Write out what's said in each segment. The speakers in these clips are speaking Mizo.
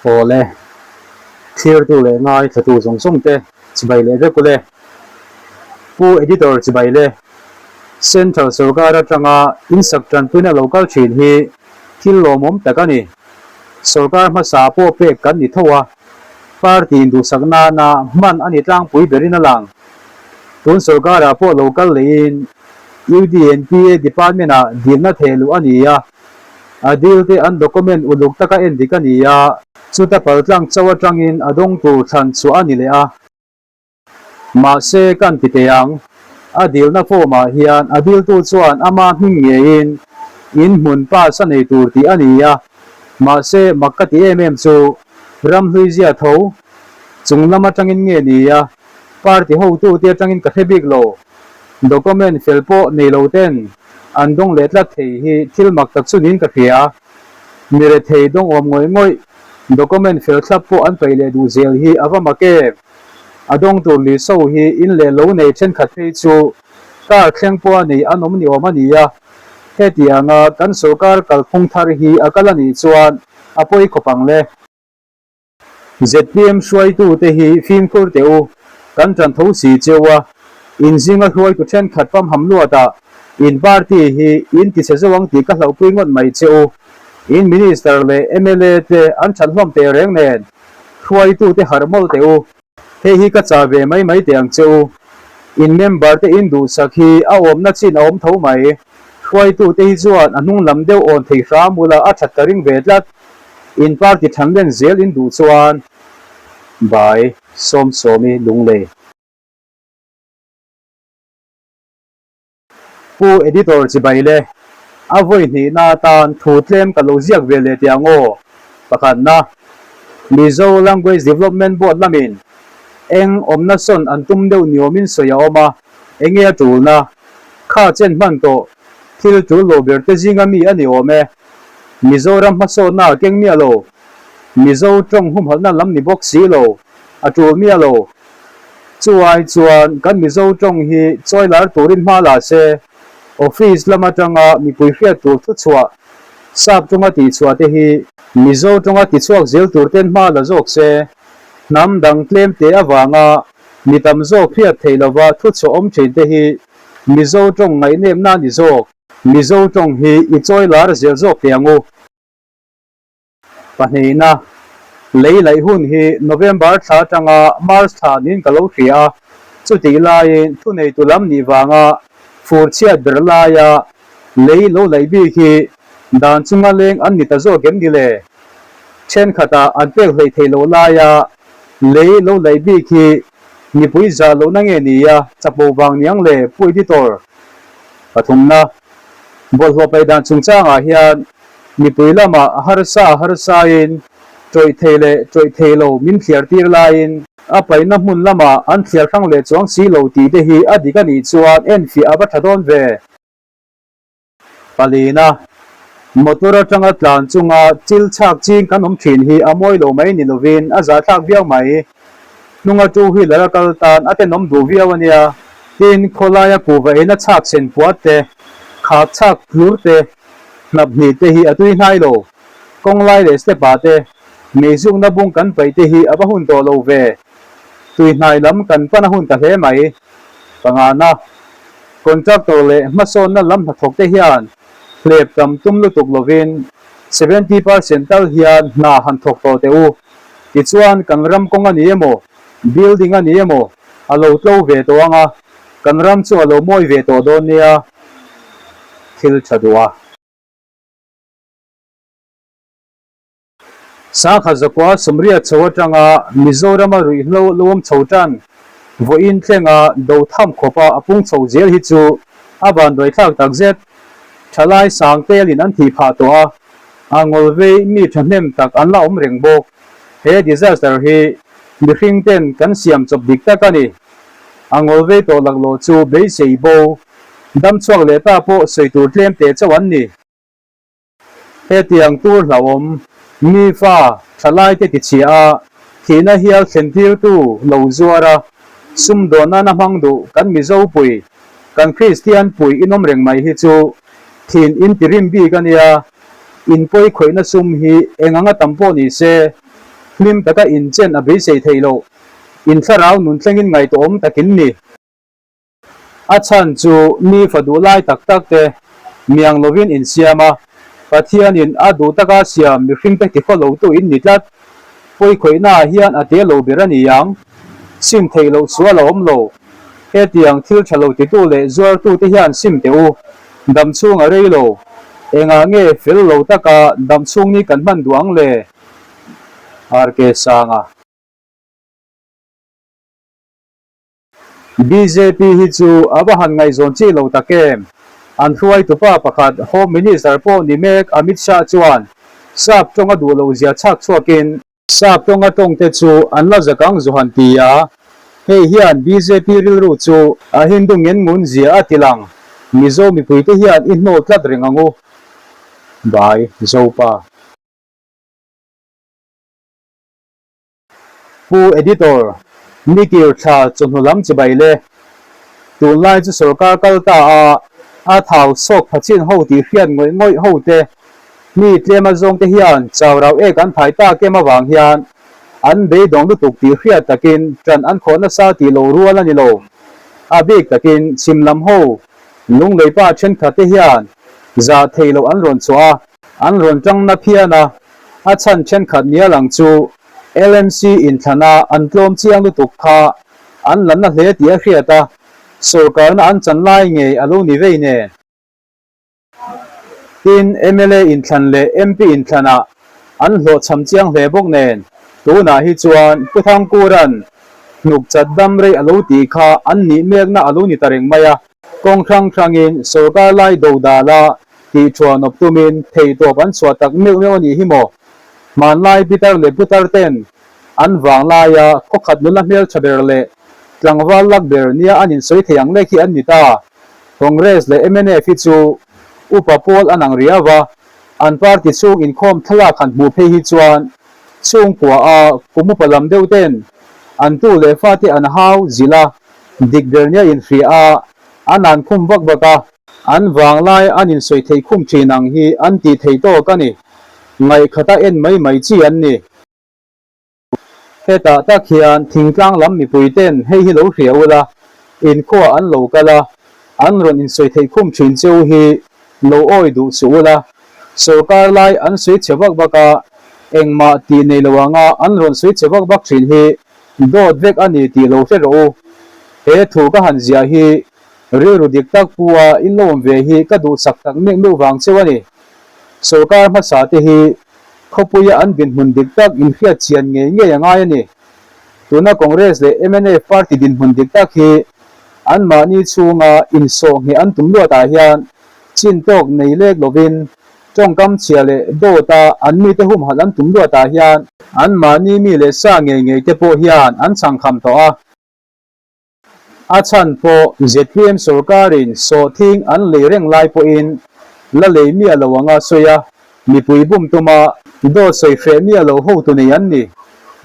Awle, thlirtu leh ngaithlatu zawng zawng te chibai leh vek ule. Pu Editor chibai le, Central sorkar atanga insak tanpuina lo kal thin hi thil lawmawm tak a ni. Sorkar hmasa pawh pek kan ni tho a, party induhsak nana hman a ni tlangpui berin a lang. Tun sorkarah pawh lo kal lehin UDNPA department-ah dilna theh luh a ni a, a dil te an document uluk taka en dik a ni a, chuta paltlang chauh atangin a dawng tur thlan chhuah a ni leh a. Mahse kan ti teh ang, a dilna form-ah hian a diltu chuan ama hming ngeiin in hmun pass a nei tur tih a ni a, mahse mak ka ti em em chu ramhlui zia tho chung lam atangin nge ni a, Party hotute atangin ka hre bik lo. Document fel pawh nei lo ten an dawng leh tlat thei hi thil mak tak chu niin ka hria. Mi rethei dawng awm ngawih ngawih document fel thlap pawh an paih leh duh zel hi a va mak em. A dawng tur Liso hi in leh lo nei thenkhat phei chu car thleng pawh a nei an awm ni awm a ni a. Hetianga kan sorkar kalphung thar hi a kal a nih chuan a pawi khawp ang le. ZPM hruaitute hi fimkhur teh u, kan tan tho si cheu a, in zinga hruaitu thenkhat pamham luatah in party hi in tichhe zo ang tih ka hlauhpui ngawt mai che u. In Minister leh mla te an that hlawm teh reng nen hruaitute harh mawlh teh u. Hei hi ka chah ve mai mai teh ang che u. In member te in duhsak hi a awmna chin a awm tho mai. Hruaitute hi chuan a hnung lam deuh awn thei hram ula a that ka ring ve tlat. In party than len zel in duh chuan By Sawmsawmi Lunglei. Pu Editor chibai le, a vawi hnihna atan thu tlem ka lo ziak ve leh teh ang aw. Pakhatna, Mizo Language Development Board lamin eng awmna sawn an tum deuh niawmin sawi a awm a, enge a tulna? Kha chen hman tawh thil tul lo ber te zinga mi a ni awm e. Mizoram hmasawnna a keng miah lo, Mizo tawng humhalhna lam ni bawk si lo, a tul miah lo. Chu ai chuan kan Mizo tawng hi chawi lar turin hma la se, office lam atanga mipui hriat tur thuchhuah, sap tawnga tihchhuah te hi Mizo tawnga tichhuak zel tur ten hma la zawk se, hnam dang tlem te avanga mi tam zawk hriat theih lova thuchhuah awm thin te hi Mizo tawng ngaihnepna a ni zawk. Mizo tawng hi i chawi lar zel zawk teh ang u. Pahnihna, Lei laih hun hi November thla atanga March thla niin ka lo hria a, chutih laiin thuneitu lam nih vanga fur chhiat ber laia lei lo laih bik hi dan chunga leng an ni ta zawk em ni le? Thenkhatah an pek hleih theih loh laia lei lo laih bik hi mipui zah lohna nge ni a, chapo vang niang le Pu Editor? Pathumna, Bawlhhlawh paih dan chungchangah hian mipui lamah a harsa a harsain tawih thei leh tawih thei lo min thliar tir laiin a paihna hmun lamah an thliar hrang leh chuang si lo tih te hi a dik a nih chuan enfiah a va tha dawn ve. Palina, Motor atanga tlan chunga chil chhak ching kan awm thin hi a mawi lo mai ni lovin a zahthlak viau mai. Hnunga two wheeler a kal tan a tenawm duh viau a nia. Tin, khawlaia kuhva eina chhak sen puat te, khak chhak tlur te, hnap hnih te hi a tui hnai lo. Kawng lai leh step ah te, meizukna bung kan paih te hi a va hun tawh lo ve. Tui hnai lam kan pan a hun ta hle mai. Pangana, Contractor leh hmasawnna lam hnathawk te hian hlep tam tum lutuk lovin 70% tal hian hna han thawk tawh teh u. Tichuan kan ram kawng a ni emaw, building a ni emaw a lo tlo ve tawh ang a, kan ram chu a lo mawi ve tawh dawn nia. Thil tha duh a. Sangha zakua sawmriat chho atanga Mizorama ruihhlo lo awm chho tan vawiin thlenga do tham khawpa a pung chho zel hi chu a vanduaithlak takzet. Thalai sang telin an thih phah tawh a, a ngawlvei mi thahnem tak an la awm reng bawk. He disaster hi mihring ten kan siam chawp dik tak a ni. A ngawlvei tawh laklawh chu beisei bo, damchhuak leh ta pawh sawi tur tlem teh chauh an ni. Hetiang tur hlauhawm, mi fa thalaite tichhia a, thihna hial thlentirtu lo zuar a, sumdawn nana hmang duh kan Mizo pui, kan Kristian pui inawm reng mai hi chu thin in ti rim bik a nia. In pawi khawihna sum hi eng anga tam pawh ni se, Hlim taka inchen a beisei theih loh. In thlarau nun thlengin ngaihtuahawm takin ni. A chhan chu mi fa duh lai tak tak te miang lovin in siam a, Pathianin a duh taka siam mihringte tikhaw lotu in ni tlat. Pawikhawihnaah hian a te lo ber a ni ang. Sim theih loh sual a awm lo. Hetiang thil tha lo titu leh zuartute hian sim teh u. Dam chhung a rei lo. Engah nge fel lo taka dam chhung ni kan hman duh ang le? RK Sanga. Bjp hi chu a va han ngaihzawn chi lo tak em? An hruaitupa pakhat Home Minister pawh ni mek Amit Shah chuan Sap tawng a duh loh zia chhak chhuakin, Sap tawnga tawngte chu an la zakang zu han ti a, hei hian bjp rilru chu a Hindu ngen ngun zia a ti lang, Mizo mipuite hian i hnawl tlat reng ang u. By Zopa. Pu Editor, Nikir thla chawhnu lam chibai le. Tunlai chu sorkar kal ta a, a thau sawk pha chin ho tih hriat ngawih ngawih ho te, mi tlem a zawng te hian chau rau ek an thai tak em avang hian an beidawng lutuk tih hriat takin ṭan an khawh nasa tih lo rual a ni lo. A bik takin chhim lam ho lunglei pa ṭhenkhat te hian zah theih loh an rawn chhuah a, an rawn ṭang na phian a, a chhan ṭhenkhat nia lang chu LMC inthlana an tlawm chiang lutuk kha an la na hle tih a hriat a, sawrkarna an chan lai ngei a lo ni vei nen. Tin, mla inthlan leh MP inthlanah an hlawhchham chiang hle bawk nen, tunah hi chuan Pu Thangkura'n hnuk chat dam rei a lo tih kha an nih mekna a lo ni ta reng mai a. Kawng hrang hrangin sawrkar lai dodala tih thuan awp tumin theihtawp an chhuah tak meuh meuh a nih hi maw? Hmanlai pitar leh putar ten an vanglaia khawkhat nula hmeltha ber leh tlangval lak ber nia an insawi thei ang lek hi an ni ta. Congress leh mnf hi chu upa pawl an ang riau a, an party chhung inkhawm thlalak han hmuh phei hi chuan chhungkua a kum upa lam deuh ten an tu leh fate an hau zilh a, dik ber nia inhria a, an an khum vak vak a. An vanglai an insawi theih khum thin ang hi an tih thei tawk a ni. Ngaihkhata en mai mai chi an ni. Hetah tak hian thingtlang lam mipui ten hei hi lo hria ula, inkhua an lo kal a, an rawn insawi theih khum thin cheu hi lo awi duh suh ula, sawrkar lai an sawi chhe vak vak a, engmah tih nei lo anga an rawn sawi chhe vak vak thin hi dawt vek a ni tih lo hre rawh u. He thu ka han ziah hi Rilru dik tak pu a in lo awm ve hi ka duhsak tak meuh meuh vang cheu a ni. Sorkar hmasa te hi khawpuia an dinhmun dik tak inhriat chian ngei ngei a ngai a ni. Tuna Congress leh mnf party dinhmun dik tak hi anmahni chhunga insawh ngheh an tum luatah hian chin tawk nei lek lovin tawngkam chhia leh dawta an mite humhalh an tum luatah hian anmahni mi leh sa ngei ngei te pawh hian an chhangkham tawh a. A chhan pawh zpm sorkarin sawhthing an lei reng lai pawhin la lei miah lo anga sawi a, mipui bum tuma dawt sawi hreh miah lo hotu nei an ni.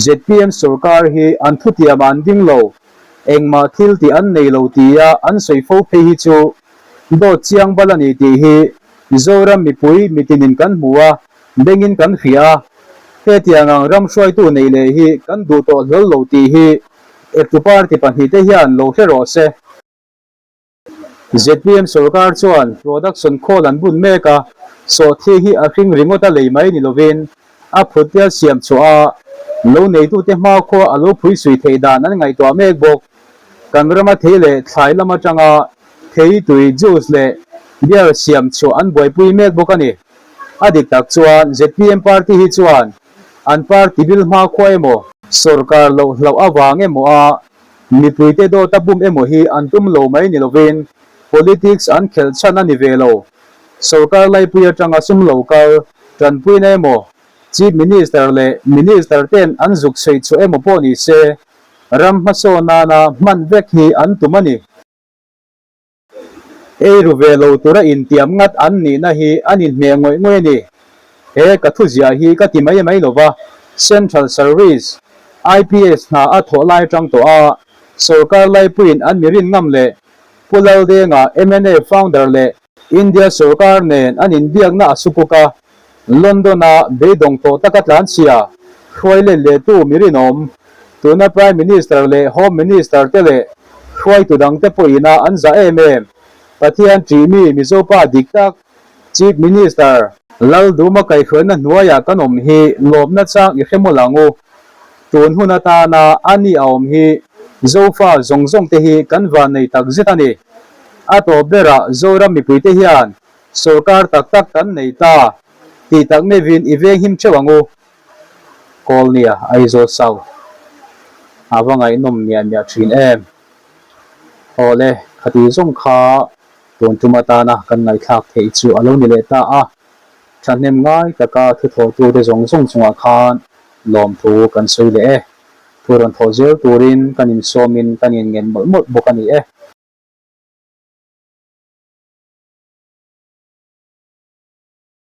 Zpm sorkar hi an thutiamah an ding lo, engmah thil tih an nei lo tia an sawi fo phei hi chu dawt chiang bal a ni tih hi Zoram mipui mitinin kan hmu a, bengin kan hria a, hetiang ang ram hruaitu neih leh hi kan duh tawh hlawl lo tih hi Eptu party pahnihte hian lo hre rawh se. Zpm sorkar chuan production khawl an bun mek a, sawhthi hi a hring ringawt a lei mai ni lovin a phuttial siam chhuah a, lo neitute hmakhua a lo phui sui theih dan an ngaihtuah mek bawk. Kan rama thei leh thlai lam atanga thei tui, juice leh beer siam chhuah an buaipui mek bawk a ni. A dik tak chuan zpm party hi chuan An party bil hmakhua emaw, sorkar loh hlauh avang emaw a mipuite dawta bum emaw hi an tum lo mai ni lovin politics an khelh chhan a ni ve lo. Sorkar laipui atanga sum lo kal tanpuina emaw, Chief Minister leh Minister ten an zuk chhuih chhuah emaw pawh ni se, ram hmasawn nana hman vek hi an tum a ni. Ei ru ve lo tura intiam ngat an nihna hi an inhmeh ngawih ngawih a ni. He ka thuziah hi ka ti mai mai lova, Central Service, IPS hna a thawh lai atang tawh a, sorkar laipuiin an mi rin ngam leh Pu Laldenga mnf founder leh India sorkar nen an inbiakna a supuk a, London-a beidawng tawh taka tlanchhia. Hruai let lehtu mi rinawm, tuna Prime Minister leh Home Minister te leh hruaitu dangte pawhin a an zah em em. Pathian ṭihmi Mizopa dik tak, Chief Minister, Lalduma kaihhruaina hnuaiah kan awm hi lawmna chang i hre mawlh ang u. Tun hun atana a ni a awm hi Zofa zawng zawng te hi kan van nei tak zet a ni. A tawp berah Zoram mipuite hian sawrkar tak tak kan nei ta tih tak meuhin i veng him theuh ang u. Kawlnia Aizawl South a va ngaihnawm miah miah thin em. Awle, khati zawng kha tun tum atana kan ngaihthlak theih chu a lo ni leh ta a. Thahnem ngai taka thu thawhtute zawng zawng chungah khan lawmthu kan sawi leh e. Thu rawn thawh zel turin kan insawmin kan inngen mawlh mawlh bawk a ni e.